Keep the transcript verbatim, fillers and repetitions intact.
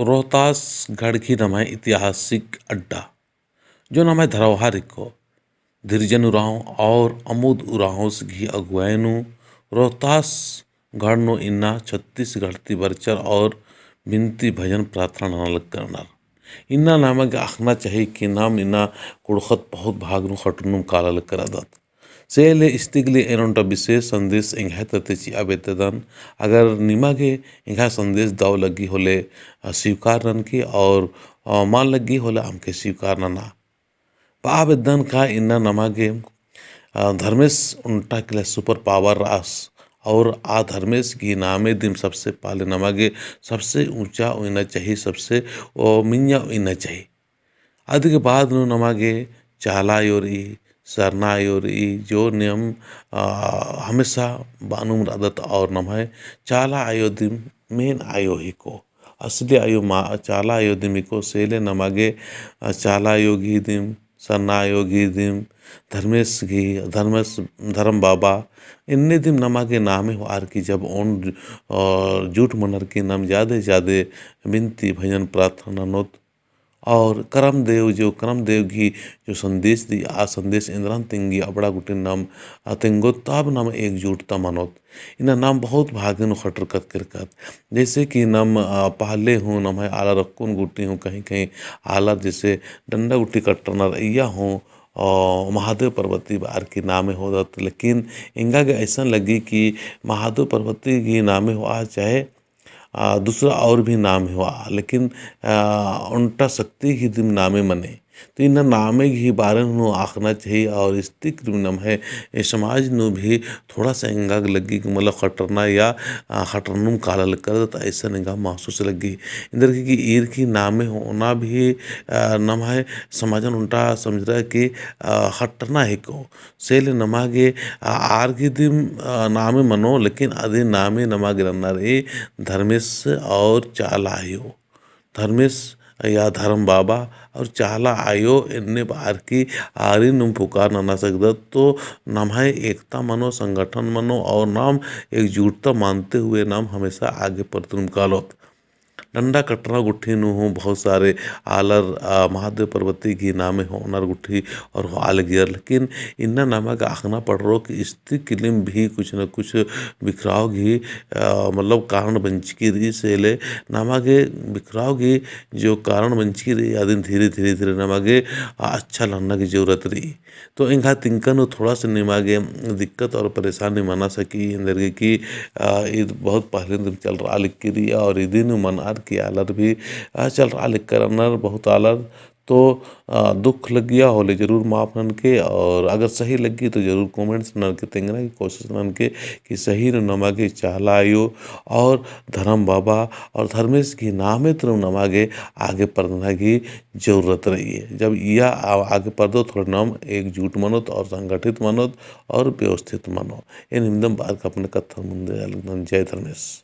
रोहतास गढ़ गही नम्है ऐतिहासिक अड्डा, जो नम्है धरोहर हिको, धीरजन उराँव और अमुद उराँवस गही अगुवाई नू रोहतास गढ़ नू इन्ना छत्तीसगढ़ ती बरचर और बिनती भजन प्रार्थना नना लगनर। इन्ना नमा गे अख़ना चाही कि नाम इन्ना कुँड़ुख़त बहुत भाग नू ख़टरनुम काला लगनर रअदत। से ले इस्तिक ले एन ओन्टा विशेष संदेश एंग्है तरती चिआ बेद्ददन। अगर निमा गे एंग्है संदेश दव लग्गी होले, अ, स्वीकार ननके और, अ, मल लग्गी होले अमके स्वीकार नना। बआ बेद्दन का इन्ना नमा गे, अ, धर्मेस ओन्टा किला super power रअस और आ धर्मेस गही नामे दिम सबसे पहले नमा गे सबसे ऊँचा उइना चाही, सबसे, ओ, मिंजा उइना चाही। अदि के बाद नू नमा गे चाला आयो रई, सरना आयो रई, जो नियम, आ, हमेशा बअनुम रअदत और नम्है चाला आयो दिम main आयो हिको। असली आयो मा-, चाला आयो दिम हिको, से ले नमा गे, आ, चाला आयो गही दिम, सरना आयो गही दिम, धर्मेस गही, धर्मेस, धर्म बाबा, एन्ने दिम नमा गे नामे होअर की जब ओन, आ, जुट मनर की नाम जादे, जादे बिनती, भजन, प्रार्थना ननोत, और करम देव जो, करम देव गही जो संदेश दी, आ संदेश एन्दरन तिंगी अबड़ा गुट्ठी नाम, आ, तिंगोत तब नाम एकजुटता मनोत। इन्ना नाम बहुत भागे नू ख़टरकत केरकत। जैसे कि नाम, आ, पहले हूँ नम्है आलर अक्कुन गुट्ठी हूँ कहीं कहीं आलर जैसे डंडा गुट्ठी कट्टरनर अइय्या हूँ, आ, महादेव पर्वती बअर की नामे होदत। लेकिन एंगा गे अइसन लग्गी कि महादेव पर्वती गही नामे होआ चाहे आ, दूसरा और भी नाम होआ, लेकिन, आ, ओन्टा शक्ति गही दिम नामे मने। तो इन्ना नामे गही बारे नू अख़ना चाही और इस्तिक दिम नम्है ए समाज नू भी थोड़ा सा एंगा गे लग्गी कि मतलब ख़टरना या, आ, ख़टरनुम काला लगनर रअदत अइसन एंगा महसूस लग्गी। एन्देरगे कि ईर गही नामे होना भी, आ, नम्है समाजन ओन्टा समझरआ कि, आ, ख़टरना हिको। से ले नमा गे, आ, आर गही दिम, आ, नामे मनो, लेकिन अदिन नामे नमा गे नन्ना रई धर्मेस और चाला आयो। धर्मेस या धर्म बाबा और चाला आयो एन्ने बअर की आरिनुम पुकार नना सकदत, तो नम्है एकता मनो, संगठन मनो और नाम एकजुटता मानते हुए नाम हमेशा आगे परदनुम कालोत। डंडा कट्टरना गुट्ठी नू हूँ बहुत सारे आलर, आ, महादेव पर्वती गही नामे होअनर गुट्ठी और होआ लगियर, लेकिन इन्ना नमा गे अख़ना पड़रो कि इस्तिक लिम भी कुछ न कुछ बिखराव गही, आ, मतलब कारण बंचकी रई, से ले नमा गे बिखराव गही जो कारण बंचकी रई, अदिन धीरे, धीरे, धीरे नमा गे, आ, अच्छा नन्ना गही जरूरत रई। तो एंग्है तिंका नू थोड़ा सा निमा गे दिक्कत और परेशानी मना सकी, एन्देरगे कि, आ, ईद बहुत पहले दिम चलरआ लगी रई और इदिन मनर की आलर भी, आ, चलरआ लगी रअनर बहुत आलर। तो, आ, दुख लग्गिया होले जरूर माफ ननके और अगर सही लग्गी तो जरूर comments ननके तेंगना की कोशिश ननके कि सही नू नमा गे चाला आयो और धर्म बाबा और धर्मेस गही नामे तरफ नमा गे आगे परदना गही जरूरत रई। जब इया आ-, आगे परदो थोड़े नाम एकजुट मनोत और संगठित मनोत और व्यवस्थित मनो। एन इवंदम बअर की अपन कत्थन मुंदरआ लगदन। जय धर्मेस।